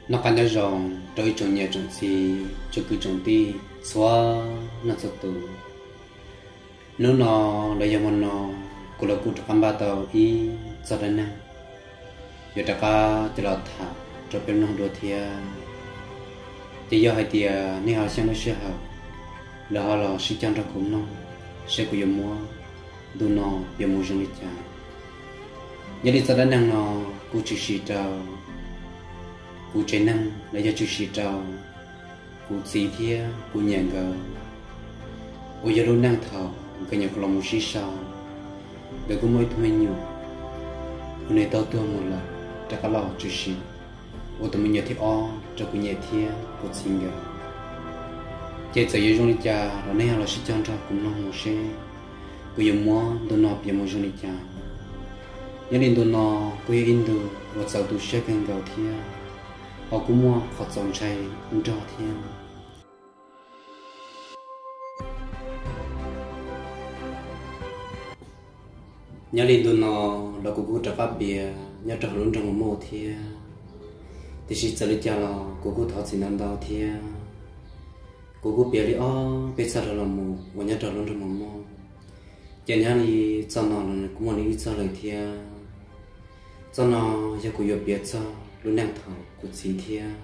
Noj qab nyob zoo rau ib tsoom niam tsoom txiv, tsoom kwv tsoom tij txhua leej txhua tus. Hnub no los yog hmo no, kuv los kuj rov qab npaj tau ib txoj dab neeg yuav rov qab coj los tham rau peb mloog dua thiab. Ces yog hais tias nej ho xyeej lub sij hawm, los ho los sib cog nrog kuv mloog seb kuv yuav muab ntu no piav mus zoo li cas. Nyob li txoj dab neeg no kuj tshwm sim rau kuv tsev neeg los yog tshwm sim rau kuv txiv thiab kuv niam nkawd, uas yog lub neej thaum nkawd nyuam qhuav los mus sib sau, nkawd kuj muaj ib tug me nyuam uas nws tau tuag mus lawm, rov qab los tshwm sim ua tus me nyuam thib ob rau kuv niam thiab kuv txiv nkawd. Ces txawm yuav zoo li cas los nej ho los sib cog nrog kuv mloog mus seb kuv yuav muab ntu no piav mus zoo li cas. Nyob li ntu no kuj yog ib ntu uas txaus tu siab kawg nkaus thiab ho kuj muaj qhov txaus ntshai nrog thiab. Nyob li ntu no los kuv kuj rov qab piav nyob rau hauv lub nroog Mos Mos thiab, tiam sis txawm li cas los kuv kuj thov txim ntau ntau thiab. Kuv kuj piav li ob peb txoj dhau los mus uas nyob rau hauv lub nroog Mos Mos, ces nyob li txoj no los kuj muaj li ib txoj lawm thiab. Txoj no yog kuv yuav piav txog lub neej thaum kuv txiv thiab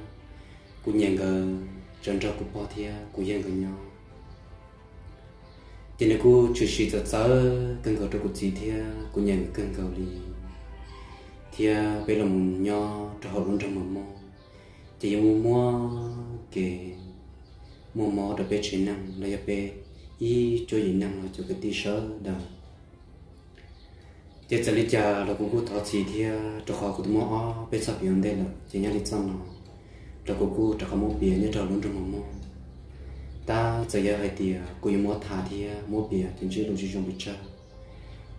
kuv niam nkawd tseem nrog kuv pog thiab kuv yawg nkawd nyob. Ces nws kuj tshwm sim txawv txawv kawg nkaus rau kuv txiv thiab kuv niam nkawd kawg nkaus li, thiab peb los mus nyob rau hauv lub nroog Mos Mos, ces yuav mus muab kev muaj mob rau peb tsev neeg los yog peb ib tsoom yim neeg los cov kwv tij sawv daws. Ces txawm li cas los kuv kuj thov txim thiab, rau qhov kuv twb muab ob peb txoj piav ua ntej lawm, ces nyob li txoj no los kuv kuj rov qab muab piav nyob rau hauv lub nroog Mos Mos. Tab txawm yog hais tias kuv yuav muab tham thiab muab piav ces ntsib lus tsis zoo pes tsawg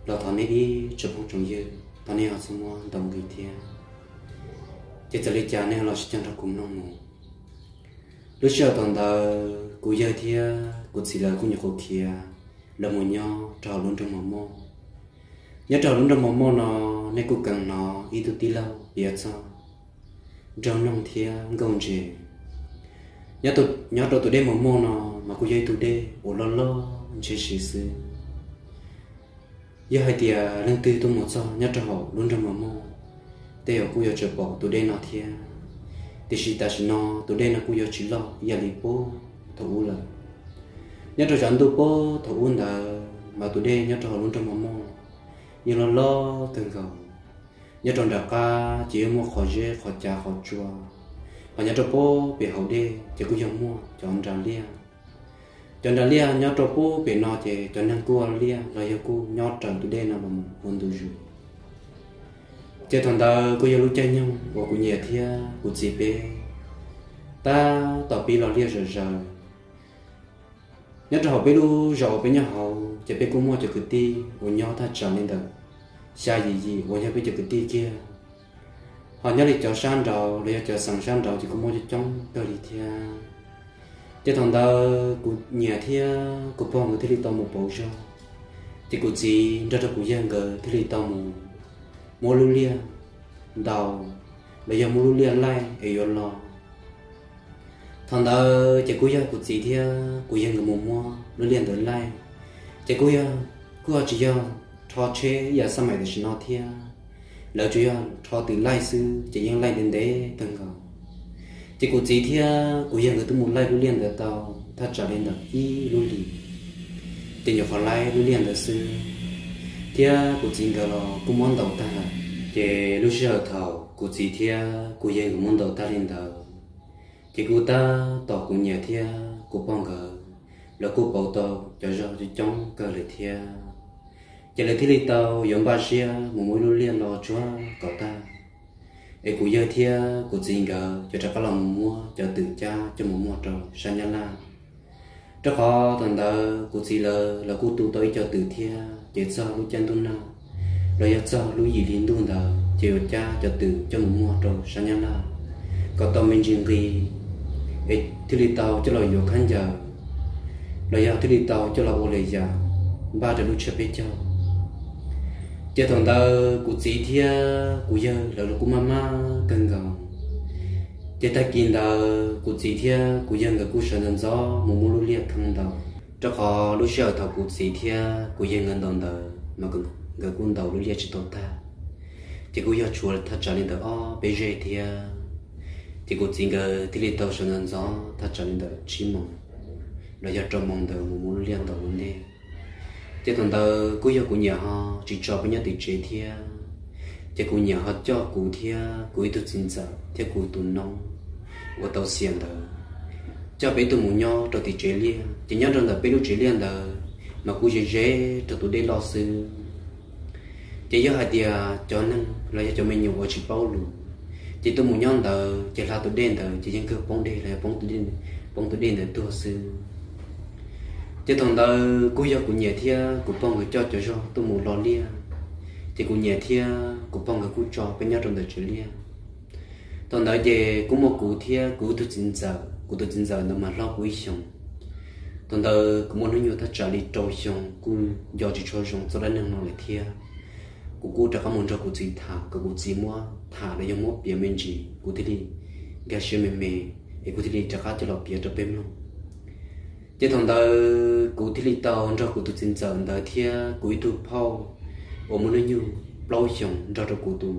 los thov nej ib tsoom phooj tsoom ywg, thov nej ho txhob muab ntaus nqi thiab. Ces txawm li cas nej ho los sib cog nrog kuv mloog mus. Lub sij hawm thaum ntawd kuv yawg thiab kuv txiv lawv kuj nyuam qhuav khiav los mus nyob rau hauv lub nroog Mos Mos. Nyob rau hauv lub nroog Mos Mos no, nej kuj kheev hnov ib tug tij laug piav txog nroog Noog thiab Nkauj Ntses. Nyob rau tus dej Mos Mos no mas kuj yog ib tug dej uas loj loj ntshiab si xwb. Yog hais tias leej twg tuaj mus txog nyob rau hauv lub nroog Mos Mos, tej zaum kuj yuav tsum pom tus dej no thiab. Tiam sis tam sim no tus dej no kuj yuav tsis loj ib yam li puag thaum ub lawm. Nyob rau tshav ntuj puag thaum ub ntawd mas tus dej nyob rau hauv lub nroog Mos Mos yeej loj loj kawg nkaus. Nyob rau nram qab ces yeej muaj qhov zeb qhov cav qhov tsua, hos nyob rau puag pem hauv dej ces kuj yog muaj cov nras liaj. Cov nras liaj nyob rau puag pem no ces cov neeg kuj ua liaj los yog kuj nyob raws tus dej no los mus ua ntu zus. Ces thaum ntawd kuj yog lub caij nyoog uas kuv niam thiab kuv txiv peb tab tom pib lo liaj zom zaws. Nyob rau hauv peb lub zos uas peb nyob hauv ces peb kuj muaj cov kwv tij uas nyob thaj tsam li ntawm xya yim yim uas yog peb cov kwv tij kiag. Hos nyob li cov sab nraud los yog cov xeev sab nraud ces kuj muaj coob coob kawg li thiab. Ces thaum ntawd kuv niam thiab kuv pog nkawd thiaj li tau mus pauv zog, ces kuv txiv nrog rau kuv yawg nkawd thiaj li tau mus muab lub liaj ntaus los yog muab lub liaj laij es yuav los. Thaum ntawd ces kuj yog kuv txiv thiab kuv yawg nkawd mus muab lub liaj ntawd laij, ces kuj yog, kuj ho tsis yog rho tsheb ib yam xab maim tam sim no thiab, lawv tsuas yog rho twm laij xwb ces yeej laij ntev ntev kawg nkaus. Ces kuv txiv thiab kuv yawg nkawd twb mus laij lub liaj ntawd tau thaj tsam li ntawm ib lub hlis, ces nyuam qhuav laij lub liaj ntawd xwb, thiab kuv txiv nkawd los kuj muab ntaus tag lawm. Ces lub sij hawm thaum kuv txiv thiab kuv yawg nkawd muab ntaus tag li ntawd, ces kuj tab tom kuv niam thiab kuv pog nkawd los kuj pauv tau cov zog coob coob kawg lawm thiab. Ces lawv thiaj li tau yuav npaj siab mus muab ib lub liaj los tsuag kom tag, es kuv yawg thiab kuv txiv nkawd ces rov qab los mus muab cov twm cab coj mus muag rau sab Nyab Laj. Rau qhov thaum ntawd kuv txiv lawv los kuj tu tau ib co twm thiab, ces txog lub caij ntuj nag los yog txog lub yim hli ntuj ntawd ces yuav cab cov twm coj mus muag rau sab Nyab Laj kom tau me ntsis nqi, es thiaj li tau coj los yuav khaub ncaws los yog thiaj li tau coj los ua li yam npaj rau lub tsiab peb caug. Ces thaum ntawd kuv txiv thiab kuv yawg lawv los kuj maj maj kawg nkaus, Ces tag kis ntawd kuv txiv thiab kuv yawg nkawd kuj sawv ntxov ntxov mus muab lub liaj thee ntaus, rau qhov lub sij hawm thaum kuv txiv thiab kuv yawg nkawd ntaus ntawd mas nkawd kuj ntaus lub liaj tsis tau tag. Ces kuj yog tshuav thaj tsam li ntawm ob peb zej thiab. Ces kuv txiv nkawd thiaj li tau sawv ntxov ntxov thaj tsam li ntawm tsib moos los yog rau moos ntawd mus muab lub liaj ntaus ua ntej. Ces thaum ntawd kuj yog kuv niam ho tsis tso peb nyob tim tsev thiab. Ces kuv niam ho coj kuv thiab kuv ib tug txiv ntxawm thiab kuv tus noob uas tau xiam ntawd, coj peb tuaj mus nyob rau tim tsev liaj. Ces nyob rau ntawm peb lub tsev liaj ntawd mas kuj ze ze rau tus dej loj xwb. Ces yog hais tias cov neeg los yog cov me nyuam uas tsis paub lus, ces tuaj mus nyob ntawd ces hla tus dej ntawd ces yeej kawg poob dej los yog poob tus dej ntawd tuag xwb. Ces thaum ntawd kuj yog kuv niam thiab kuv pog nkawd coj cov zog tuaj mus lo liaj. Ces kuv niam thiab kuv pog nkawd kuj tso peb nyob rau ntawm tsev liaj. Thaum ntawd ces kuj muaj kuv thiab kuv tus txiv ntxawm, kuv tus txiv ntxawm ntawd mas hlob kuv ib xyoos. Thaum ntawd kuv muaj hnub nyoog thaj tsam li rau xyoo, kuj nco tsis tshua zoo txog dab neeg no lawm thiab. Kuv kuj rov qab mus nrog kuv txiv tham kom kuv txiv muab tham los yog muab piav me ntsis, kuv thiaj li nkag siab me me, es kuv thiaj li rov qab coj los piav rau peb mloog. Ces thaum ntawd kuv thiaj li tau nrog kuv tus txiv ntxawm ntawd thiab kuv ib tug phauj uas muaj hnub nyoog plaub xyoos nrog rau kuv tus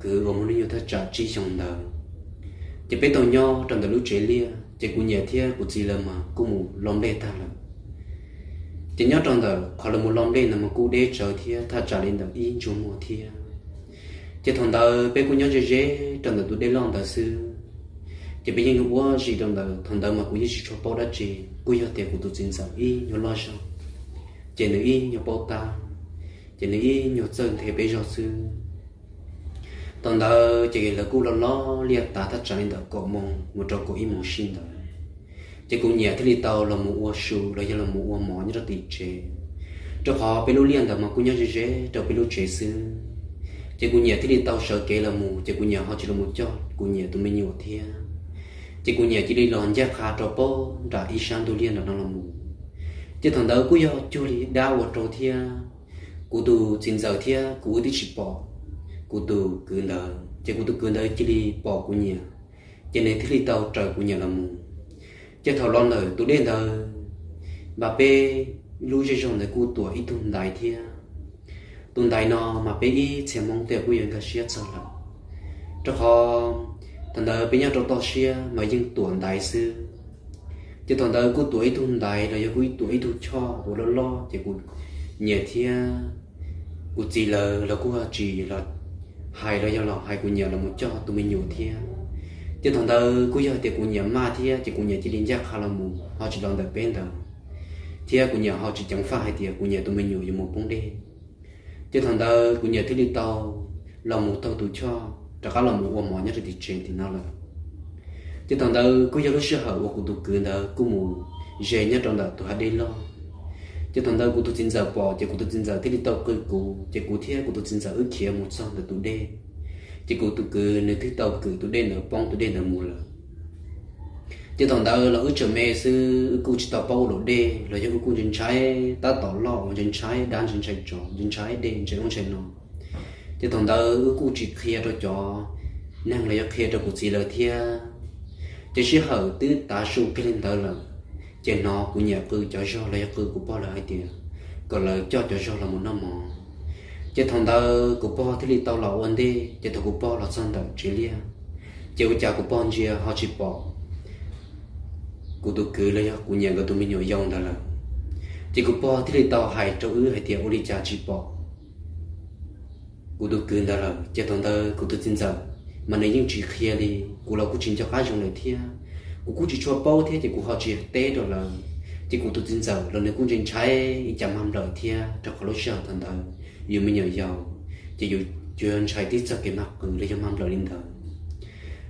kwv uas muaj hnub nyoog thaj tsam tsib xyoos ntawd. Ces peb tau nyob rau ntawm lub tsev liaj, ces kuv niam thiab kuv txiv lawv mas kuj mus lo nplej tag lawm. Ces nyob rau ntawm qhov lawv mus lo nplej ntawd mas kuj deb tsawv thiab, thaj tsam li ntawm ib ntsug muag thiab. Ces thaum ntawd peb kuj nyob ze ze rau ntawm tus dej loj ntawd xwb. Ces peb yeej ua zis rau ntawd, thaum ntawd mas kuv yeej tsis tshua paub dab tsi, kuj yog tias kuv tus txiv ntxawm ib nyuag loj zog, ces nws ib nyuag paub tab, ces nws ib nyuag txawj nthe peb zog xwb. Thaum ntawd ces lawv kuj lo lo liaj tas thaj tsam li ntawm kaum moos mus rau kaum ib moos sij ntawd. Ces kuv niam thiaj li tau los mus ua su los yog los mus ua mov nyob rau tim tsev, rau qhov peb lub liaj ntawd mas kuj nyob ze ze rau peb lub tsev xwb. Ces kuv niam thiaj li tau sawv kev los mus, ces kuv niam ho tsis los mus coj kuv niam tus me nyuam thiab. Ces kuv niam cia li los ncaj qha rau pem nram ib sab ntug liaj nram no los mus. Ces thaum ntawd kuj yog cuag li dab ua rau thiab, kuv tus txiv ntxawm thiab kuv wb twb tsis pom kuv tus kwv ntawd, ces kuv tus kwv ntawd cia li pom kuv niam, ces nws thiaj li tau raws kuv niam los mus. Ces thaum los ntawm tus dej ntawd, mas peb lub zej zog ntawd kuj tuam ib tug ntaiv thiab. Tus ntaiv no mas peb ib txhia Hmoob tej kuj yuav nkag siab txog lawm, rau qhov thaum ntawd peb nyob rau toj siab mas yeej tuam ntaiv xwb. Ces thaum ntawd kuj tuam ib tug ntaiv los yog kuj tuam ib tug choj uas loj loj, ces kuv niam thiab kuv txiv lawv los kuj tsis los hais los yog los hais kuv niam los mus coj tus me nyuam thiab. Ces thaum ntawd kuj yog tias kuv niam maj thiab, ces kuv niam cia li ncaj qha los mus ho tsis los ntawm peb ntawd, thiab kuv niam ho tsis ceev faj hais tias kuv niam tus me nyuam yuav mus poob dej. Ces thaum ntawd kuv niam thiaj li tau los mus taug tus choj rov qab los mus ua mov nyob rau tim tsev tim no lawm. Ces thaum ntawd kuj yog lub sij hawm uas kuv tus kwv ntawd kuj mus ze nyob rau ntawm tus hav dej loj. Ces thaum ntawd kuv tus txiv ntxawm pom, ces kuv tus txiv ntxawm thiaj li tau qw kuv, ces kuv thiab kuv tus txiv ntxawm wb khiav mus txog ntawm tus dej. Ces kuv tus kwv nws thiaj tau kwm tus dej ntawd poob tus dej ntawd mus lawm. Ces thaum ntawd los wb tseem me xwb, wb kuj tsis tau paub ua luam dej los yog wb kuj ntshai ntshai tab tom loj uas ntshai ntshai dab, ntshai ntshai tsov, ntshai ntshai dej, ntshai ub ntshai no. Ces thaum ntawd wb kuj tsis qhia rau cov neeg los yog qhia rau kuv txiv lawv thiab. Ces sij hawm twb tav su kiag li ntawd lawm, ces hnov kuv niam qw cov zog los yog qw kuv pog lawv hais tias kom lawv coj cov zog los mus noj mov. Ces thaum ntawd kuv pog thiaj li tau los ua ntej, ces thaum kuv pog los txog ntawm tsev liaj, ces ua cas kuv pog ntsia ho tsis pom kuv tus kwv los yog kuv niam nkawd tus me nyuam yau ntawd lawm. Ces kuv pog thiaj li tau hais rau wb hais tias ua li cas tsis pom kuv tus kwv ntawd lawm. Ces thaum ntawd kuv tus txiv ntxawm mas nws yeej tsis qhia li, kuv los kuj tsis nco qab zoo lawm thiab, kuv kuj tsis tshua paub thiab, ces kuv ho tsis teb rau lawv. Ces kuv tus txiv ntxawm los nws kuj ntshai ntshai ib cas mag nplawm thiab, rau qhov lub sij hawm thaum ntawd yus me nyuam yaus, ces yus yuav ntshai tib txog kev mag qws los yog mag nplawm li ntawd.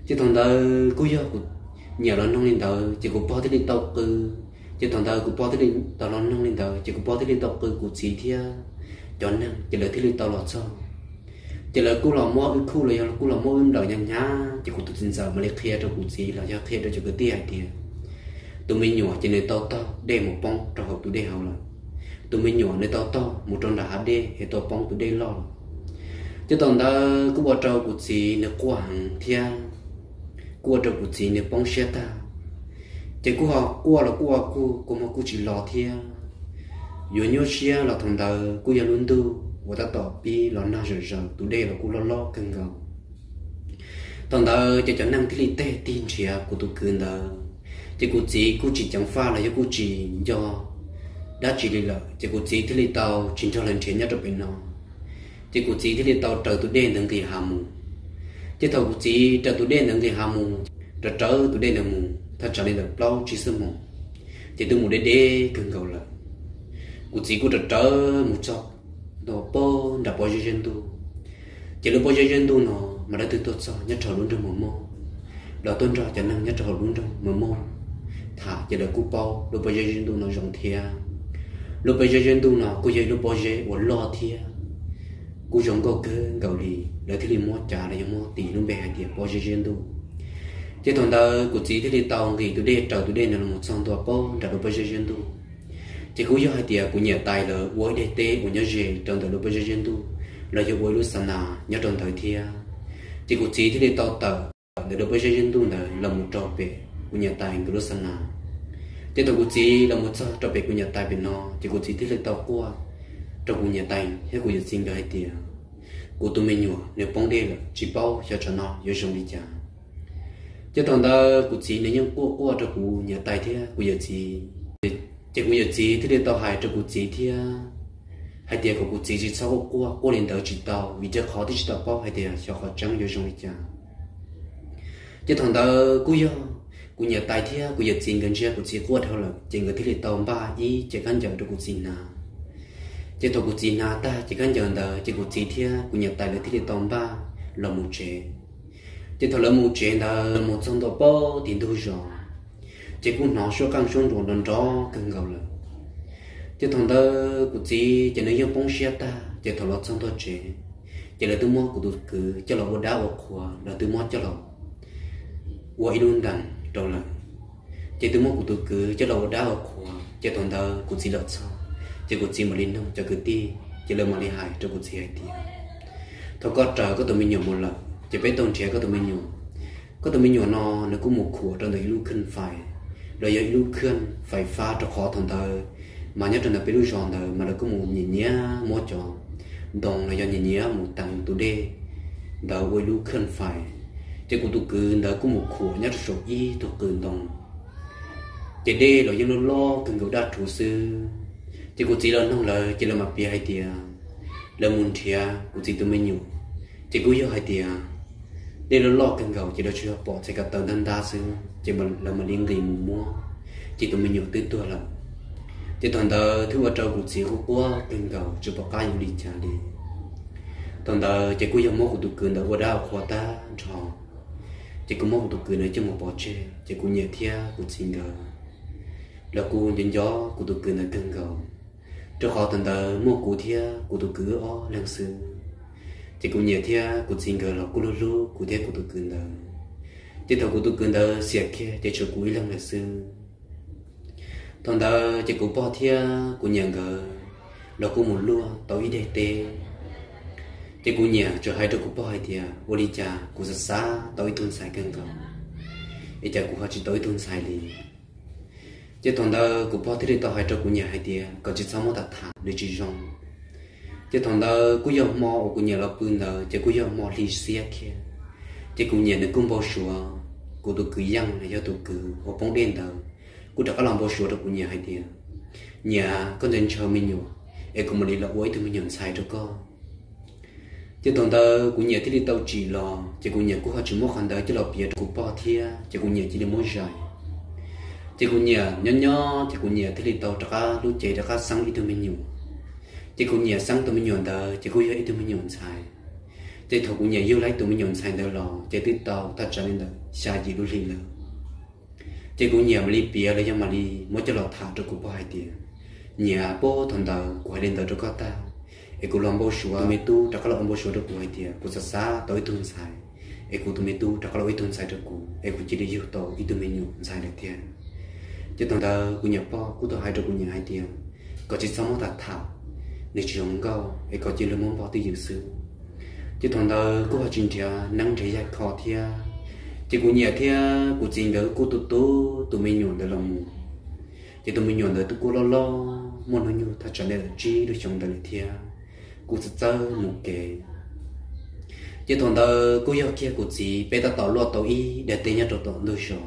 Ces thaum ntawd kuj yog kuv niam los noog li ntawd, ces kuv pog thiaj li tau qw. Ces thaum ntawd kuv pog thiaj li tau los noog li ntawd, ces kuv pog thiaj li tau qw kuv txiv thiab cov neeg, ces lawv thiaj li tau los txog. Ces lawv kuj los muab wb khuj los yog kuj los muab wb nplawm hnyav hnyav, ces kuv tus txiv ntxawm mam li qhia rau kuv txiv los yog qhia rau cov kwv tij hais tias tus me nyuam ces nws tau taug dej mus poob rau hauv tus dej hauv lawm. Tus me nyuam nws tau taug mus rau nram hav dej es tau poob tus dej loj lawm. Ces thaum ntawd kuj ua rau kuv txiv nws quaj heev thiab. kuj ua rau kuv txiv nws poob siab tag. Ces kuj ho quaj los kuj ua kuj kua muag kuj tsis los thiab. Yuav nyuaj siab los thaum ntawd kuj yog lub ntuj uas tab tom pib los nag zom zaws, tus dej los kuj loj loj kawg nkaus. Thaum ntawd ces cov neeg thiaj li teg tig nrhiav kuv tus kwv ntawd. Ces kuv txiv kuj tsis ceev faj los yog kuj tsis nco dab tsi li lawm, ces kuv txiv thiaj li tau tsis nrog lawv nrhiav nyob rau pem no. Ces kuv txiv thiaj li tau raws tus dej ntawd nqis hav mus. Ces thaum kuv txiv raws tus dej ntawd nqis hav mus, raws raws tus dej ntawd mus thaj tsam li ntawm plaub tsib xuab moos, ces twb mus deb deb kawg nkaus lawm. Kuv txiv kuj raws raws mus txog ntua pag nram pob zeb zeb ntuj. Ces lub pob zeb zeb ntuj no mas leej twg tuaj txog nyob rau hauv lub nroog Mos Mos, los tuaj nrog cov neeg nyob rau hauv lub nroog Mos Mos tham ces lawv kuj paub lub pob zeb zeb ntuj no zoo thiab. Lub pob zeb zeb ntuj no kuj yog ib lub pob zeb uas loj thiab kuj zoo nkauj kawg nkaus li, lawv thiaj li muab cav los yog muab tis lub npe hais tias pob zeb zeb ntuj. Ces thaum ntawd kuv txiv thiaj li tau nqis tus dej raws tus dej ntawd los txog ntua pag nram lub pob zeb zeb ntuj. Ces kuj yog hais tias kuv niam tais lawv ua ib daim teb uas nyob ze rau ntawm lub pob zeb zeb ntuj los yog ua ib lub xa nas nyob rau ntawd thiab. Ces kuv txiv thiaj li tau tawm ntawm lub pob zeb zeb ntuj ntawd los mus rau pem kuv niam tais nkawd lub xa nas. Ces thaum kuv txiv los mus txog rau pem kuv niam tais pem no ces kuv txiv thiaj li tau quaj rau kuv niam tais thiab kuv yawm txiv nkawd hais tias, kuv tus me nyuam nws poob dej lawm, tsis paub xyov tsam no yuav zoo li cas. Ces thaum ntawd kuv txiv nws yeej quaj quaj rau kuv niam tais thiab kuv yawm txiv. Ces kuv yawm txiv thiaj li tau hais rau kuv txiv thiab hais tias kom kuv txiv tsis txhob quaj quaj, quaj li ntawd tsis tau, vim rau qhov twb tsis tau paub hais tias xyov qhov tseeb yuav zoo li cas. Ces thaum ntawd kuj yog kuv niam tais thiab kuv yawm txiv nkawd ntsia kuv txiv quaj dhau lawm ces nkawd thiaj li tau npaj ib cev khaub ncaws rau kuv txiv hnav. Ces thaum kuv txiv hnav tag cev khaub ncaws ntawd ces kuv txiv thiab kuv niam tais lawv thiaj li tau npaj los mus tsev. Ces thaum lawv mus tsev ntawd los mus txog ntua pag tim ntug zos, ces kuj hnov suab qeej suab nruas nrov nrov kawg nkaus lawm. Ces thaum ntawd kuv txiv ces nws yeej poob siab tag, ces thaum los txog ntua tsev, ces lawv twb muab kuv tus kwv coj los ua dab ua qhua, lawv twb muab coj los ua ib lub ntees rau lawm. Ces twb muab kuv tus kwv coj los ua dab ua qhua, ces thaum ntawd kuv txiv los txog, ces kuv txiv mam li nug cov kwv tij, ces lawv mam li hais rau kuv txiv hais tias, thaum koj raws koj tus me nyuam mus lawm ces peb tau nrhiav koj tus me nyuam. Koj tus me nyuam no nws kuj mus khuam rau ntawm ib lub khaj fais, los yog ib lub khaj fais fab, rau qhov thaum ntawd mas nyob rau ntawm peb lub zos ntawd mas lawv kuj mus nyiam nyiam muab cov ntoo los yog nyiam nyiam mus teev tus dej ntawd ua ib lub khaj fais. Ces kuv tus kwv ntawd kuj mus khuam nyob rau saum ib tug qws ntoo, ces dej los yeej loj loj kawg nkaus daj rhuv xwb. Ces kuv txiv los nug lawv ces lawv mam piav hais tias lawv mus nrhiav kuv txiv tus me nyuam, ces kuj yog hais tias dej loj loj kawg nkaus ces lawv tsuas yog pom txhais ko taw ntab ntab xwb ces lawv mam li nqis mus muab, ces tus me nyuam twb tuag lawm. Ces thaum ntawd thiaj ua rau kuv txiv quaj quaj kawg nkaus tsis pom qab yuav ua li cas li. Thaum ntawd ces kuj yog muab kuv tus kwv ntawd ua dab ua qhua tag nrho, ces kuj muab kuv tus kwv ntawd coj mus pov tseg, ces kuv niam thiab kuv txiv nkawd los kuj nco nco kuv tus kwv ntawd kawg nkaus, rau qhov thaum ntawd muaj kuv thiab kuv tus kwv wb ob leeg xwb. Ces kuv niam thiab kuv txiv nkawd los kuj hlub hlub kuv thiab kuv tus kwv ntawd. Ces thaum kuv tus kwv ntawd xiam kiag ces tshuav kuv ib leeg lawm xwb. Thaum ntawd ces kuv pog thiab kuv niam nkawd los kuj mus luaj tau ib daim teb. Ces kuv niam tsuas hais rau kuv pog hais tias, ua li cas kuv xav xav tau ib tug ntxhais kawg nkaus, es cas kuv ho tsis tau ib tug ntxhais li. Ces thaum ntawd kuv pog thiaj li tau hais rau kuv niam hais tias kom tsis txhob muab tham tham, nws tsis zoo. Ces thaum ntawd kuj yog hmo uas kuv niam los pw ntawd ces kuj yog hmo hli xiab kiag. Ces kuv niam nws kuj npau suav kuv tus kwv Yeej los yog tus kwv uas poob dej ntawd, kuj rov qab los npau suav rau kuv niam hais tias, niam, koj ntshaw ntshaw me nyuam, es kuv mam li los ua ib tug me nyuam ntxhais rau koj. Ces thaum ntawd kuv niam thiaj li tau tsim los, ces kuv niam kuj ho tsis muab qhov ntawd coj los piav rau kuv pog thiab, ces kuv niam cia li muab zais. Ces kuv niam nyob nyob ces kuv niam thiaj li tau rov qab lub cev rov qab xeeb ib tug me nyuam. Ces kuv niam xeeb tus me nyuam ntawd ces kuj yog ib tug me nyuam ntxhais. Ces thaum kuv niam yug tau ib tug me nyuam ntxhais ntawd los ces twb tau thaj tsam li ntawm xya yim lub hli lawm. Ces kuv niam mam li piav los yog mam li muab coj los tham rau kuv pog hais tias, niam, puag thaum ntawd kuv hais li ntawd rau koj tag, es kuv los npau suav tus me tub rov qab los ua npau suav rau kuv hais tias kuv xav xav tau ib tug ntxhais, es kuv tus me tub rov qab los ua ib tug ntxhais rau kuv, es kuv cia li yug tau ib tug me nyuam ntxhais lawm tiag. Ces thaum ntawd kuv niam pog kuj tau hais rau kuv niam hais tias, kom tsis txhob muab tham tham, nws tsis zoo nkauj, es kom cia li muab npog twj ywm xwb. Ces thaum ntawd kuj ho tsis nrhiav neeb nrhiav yaig kho thiab, Ces kuv niam thiab kuv txiv nkawd kuj tu tu tus me nyuam ntawd los mus. Ces tus me nyuam ntawd twb kuj loj loj muaj hnub nyoog thaj tsam li tsib lub xyoo ntawd lawm thiab, kuj txawj txawj mus kev. Ces thaum ntawd kuj yog kiag kuv txiv peb tab tom luaj tau ib daim teb nyob rau tom ntug zos.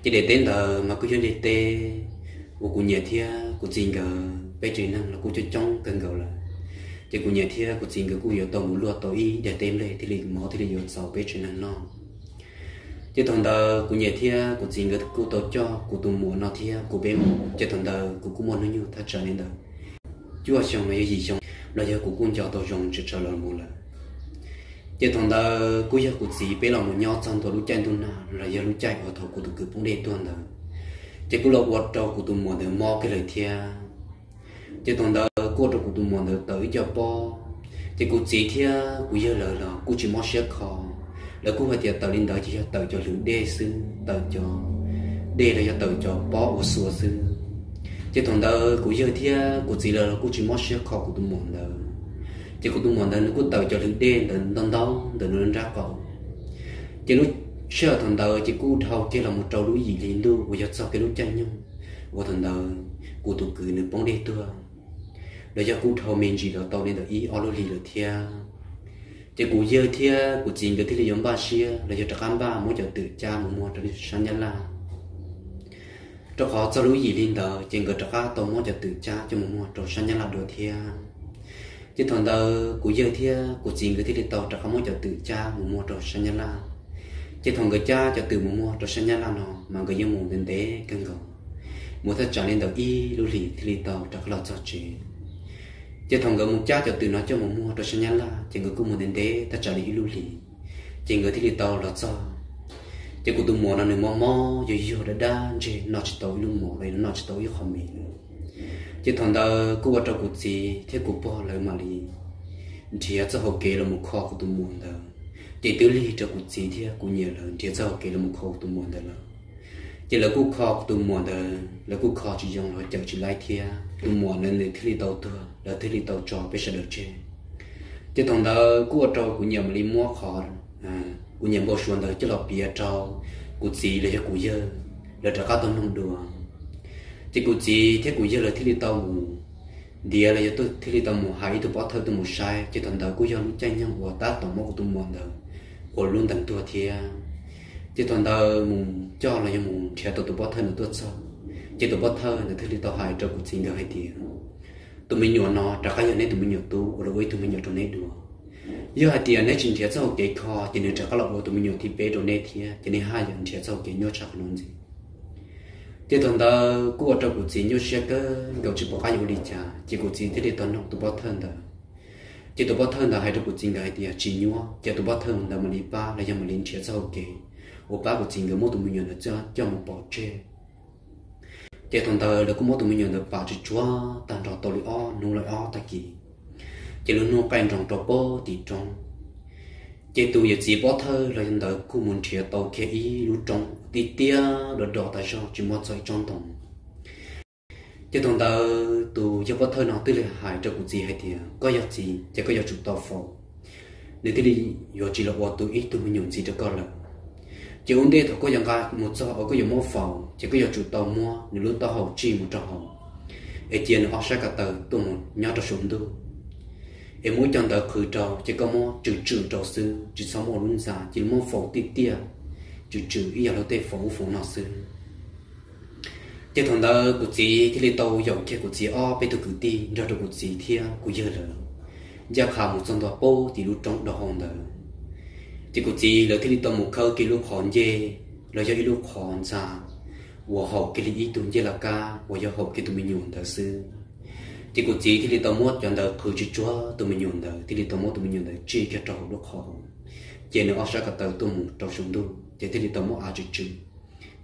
Ces daim teb ntawd mas kuj yog daim teb uas kuv niam thiab kuv txiv nkawd peb tsev neeg los kuj coob coob kawg nkaus lawm. Ces kuv niam thiab kuv txiv nkawd kuj yuav tau mus luaj tau ib daim teb nplej thiaj li mov thiaj li yuav txaus peb tsev neeg noj. Ces thaum ntawd kuv niam thiab kuv txiv nkawd kuj tau coj kuv tus muam no thiab kuv peb mus. Ces thaum ntawd kuv kuj muaj hnub nyoog thaj tsam li ntawd cuaj xyoo los yog yim xyoo, los yog kuv kuj nco tau zoo tsawv tsawv los mus lawm. Ces thaum ntawd kuj yog kuv txiv peb los mus nyob txog ntua lub caij ntuj nag los yog lub caij uas thaum kuv tus kwv poob dej tuag ntawd, ces kuj los ua rau kuv tus muam ntawd mob kiag lawm thiab. Ces thaum ntawd kuj ua rau kuv tus muam ntawd tawm ib co pob. Ces kuv txiv thiab kuv yawg lawv los kuj tsis mob siab kho. Lawv kuj hais tias tawm li ntawd ces yog tawm cov hlwv dej xwb, tawm cov dej los yog tawm cov pob ua xua xwb. Ces thaum ntawd kuv yawg thiab kuv txiv lawv los kuj tsis mob siab kho kuv tus muam ntawd. Ces kuv tus muam ntawd nws kuj tawm cov hlwv dej ntawd ntau ntau ntawm nws nrab qaum. Ces lub sij hawm thaum ntawd ces kuj dhau kiag los mus rau lub yim hli ntuj uas yog txog kiag lub caij nyoog uas thaum ntawd kuv tus kwv nws poob dej tuag, los yog kuj dhau me ntsis los tau li ntawm ib ob lub hlis lawm thiab. Ces kuv yawg thiab kuv txiv nkawd thiaj li yuav npaj siab los yog rov qab npaj muab cov twm cab mus muag rau sab Nyab Laj. Rau qhov txog lub yim hli ntawd ces nkawd rov qab tau muab cov twm cab coj mus muag rau sab Nyab Laj dua thiab. Ces thaum ntawd kuv yawg thiab kuv txiv nkawd thiaj li tau rov qab muab cov twm cab mus muag rau sab Nyab Laj. Ces thaum nkawd cab cov twm mus muag rau sab Nyab Laj no mas nkawd yeej mus ntev ntev kawg nkaus, mus thaj tsam li ntawm ib lub hlis thiaj li tau rov qab los txog tsev. Ces thaum nkawd mus cab cov twm no coj mus muag rau sab Nyab Laj ces nkawd kuj mus ntev ntev thaj tsam li ib lub hlis, ces nkawd thiaj li tau los txog. Ces kuv tus muam no nws mob mob yuag yuag dab dab ntseg, noj tsis tau ib lub mov los noj tsis tau ib qho me li. Ces thaum ntawd kuj ua rau kuv txiv thiab kuv pog lawv mam li nrhiav txoj hau kev los mus kho kuv tus muam ntawd. Ces twb lig rau kuv txiv thiab kuv niam lawv nrhiav txoj hau kev los mus kho kuv tus muam ntawd lawm. Ces lawv kuj kho kuv tus muam ntawd, lawv kuj kho tsis zoo los cawm tsis laib thiab, tus muam ntawd nws thiaj li tau tuag, lawv thiaj li tau tso peb sawv daws tseg. Ces thaum ntawd kuj ua rau kuv niam mam li muab qhov, kuv niam npau suav ntawd coj los piav rau kuv txiv los yog kuv yawg, lawv rov qab tau mloog dua. Ces kuv txiv thiab kuv yawg lawv thiaj li tau mus ntiav los yog thiaj li tau mus hais ib tug pov thawj tuaj mus saib. Ces thaum ntawd kuj yog lub caij nyoog uas tab tom muab kuv tus muam ntawd ua lub ntees tuag thiab. Ces thaum ntawd mus coj los yog mus nrhiav tau tus pov thawj ntawd tuaj txog, ces tus pov thawj ntawd thiaj li tau hais rau kuv txiv nkawd hais tias, tus me nyuam no rov qab yog neb tus me nyuam tub uas los ua ib tug me nyuam rau neb dua. Yog hais tias neb tsis nrhiav txoj hau kev kho ces nws rov qab los ua tus me nyuam thib peb rau neb thiab, ces neb haj yam nrhiav txoj hau kev nyuaj tshaj qhov no ntxiv. Ces thaum ntawd kuj ua rau kuv txiv nyuaj siab kawg nkaus tsis pom qab yuav ua li cas, ces kuv txiv thiaj li tau noog tus pov thawj ntawd. Ces tus pov thawj ntawd hais rau kuv txiv nkawd hais tias tsis nyuaj, ces tus pov thawj ntawd mam li pab los yog mam li nrhiav txoj hau kev uas pab kuv txiv nkawd muab tus me nyuam ntawd coj mus pov tseg. Ces thaum ntawd lawv kuj muab tus me nyuam ntawd pam tsuj tsuag tag nrho tau li ob hnub los ob tag kis, ces lub hnub qaij nroos rau pem tim roob. Ces tus yawm txiv pov thawj los yog ntawd kuj mus nrhiav tau kiag ib lub roob tib tiaj do do tas zog tsis muaj txog ib tsob ntoo. Ces thaum ntawd tus yawg pov thawj no twb li hais rau kuv txiv hais tias koj yog txiv ces koj yuav tsum tau faus, nws thiaj li yuav tsis los ua tus ib tug me nyuam ntxiv rau koj lawm. Ces ua ntej thaum koj yuav nqa mus txog uas koj yuav muab faus ces koj yuav tsum tau muab nws lub taub hau tsij mus rau hauv, es cia nws ob sab ko taw tuaj mus nyob rau saum ntuj, es muab cov ntawd qhwv rau ces koj muab tswm tswm rau xwb, tsis txhob muab ua lub ntxa, cia li muab faus tib tiaj, tswm tswm ib yam li tej faus ub faus no xwb. Ces thaum ntawd kuv txiv thiaj li tau yaum kiag kuv txiv ob peb tug kwv tij nrog rau kuv txiv thiab kuv yawg lawv ncaj qha mus txog ntua pem tim lub roob do hau ntawd. Ces kuv txiv lawv thiaj li tau mus khawb kiag lub qhov ncej los yog ib lub qhov ntxa uas haum kiag li ib tug ncej laj kab uas yog haum kiag tus me nyuam ntawd xwb. Ces kuv txiv thiaj li tau muab cov ntawd qhwv tsuj tsuag tus me nyuam ntawd, thiaj li tau muab tus me nyuam ntawd tsij kiag rau hauv lub qhov, ces nws ob sab ko taw tuaj mus rau saum ntuj, ces thiaj li tau muab av tswm tswm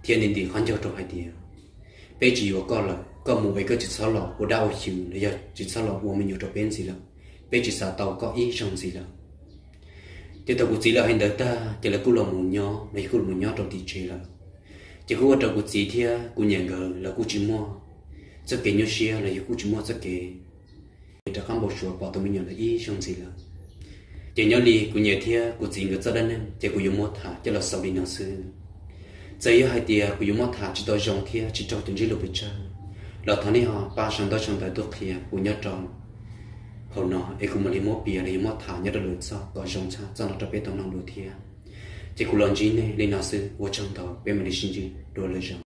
thiab ntim ntim qhov ncauj rau hais tias, peb tsis yuav koj lawm, koj mus es koj tsis txhob los ua dab ua xyw los yog tsis txhob los ua me nyuam rau peb ntxiv lawm, peb tsis xav tau koj ib zaug ntxiv lawm. Ces thaum kuv txiv lawv hais ntawd tag ces lawv kuj los mus nyob, lawv kuj los mus nyob rau tim tsev lawm. Ces kuj ua rau kuv txiv thiab kuv niam nkawd lawv kuj tsis muaj txoj kev nyuaj siab los yog kuj tsis muaj txoj kev rov qab npau suav pom tus me nyuam lawv ib zaug ntxiv lawm. Ces nyob li kuv niam thiab kuv txiv nkawd txoj dab neeg ces kuv yuav muab tham coj los xaus li no xwb. Txawm yog hais tias kuv yuav muab tham tsis tau zoo thiab tsis raug cov ntsej lus pes tsawg los thov nej ho pab sau ntaub sau ntawv tuaj qhia kuv nyob rau hauv no es kuv mam li muab piav los yog muab tham nyob rau lwm txoj kom zoo tshaj txoj no rau peb tau mloog dua thiab. Ces kuv los ntsib nej li no xwb, ua tsaug ntau, peb mam li sib ntsib dua lwm zaus.